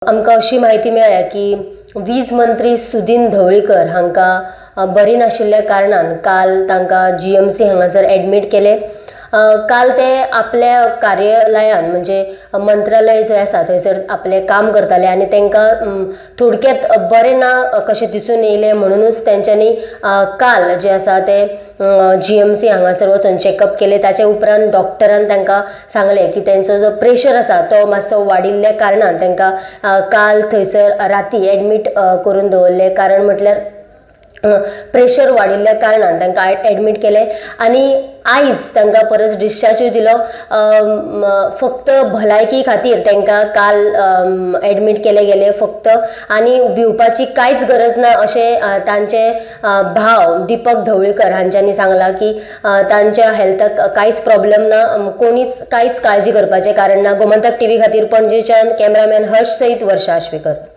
आमकां अशी म्हायती मेळ्ळ्या की वीज मंत्री सुदीन ढवळीकर हांकां बरें नाशिल्ल्या कारणान काल तांकां जीएमसी हांगासर एडमीट केले. काल ते आपल्या कार्यालयांत म्हणजे मंत्रालय जंय आसा थंयसर आपलें काम करताले आनी तांकां थोडक्यांत बरें ना कशें दिसून येयलें म्हणुनूच तांच्यांनी काल जें आसा तें जीएमसी हांगासर वचून चॅकअप केलें. ताचे उपरांत डॉक्टरान तांकां सांगलें की तांचो जो प्रेशर आसा तो मातसो वाडिल्ल्या कारणान तांकां काल थंयसर राती एडमीट करून दवरलें. कारण म्हटल्यार प्रेशर वाडिल्ल्या कारणान तांकां एडमीट केलें आनी आयज तांकां परत डिस्चार्जूय दिलो. फक्त भलायकी खातीर तांकां काल एडमीट केले गेले फक्त, आनी भिवपाची कांयच गरज ना अशें तांचे भाव दीपक ढवळीकर हांच्यांनी सांगलां की तांच्या हेल्थाक कांयच प्रॉब्लम ना, कोणीच कांयच काळजी करपाचें कारण ना. गोमंतक टीव्ही खातीर पणजेच्यान कॅमेरामॅन हर्ष सयत वर्षा आश्वेकर.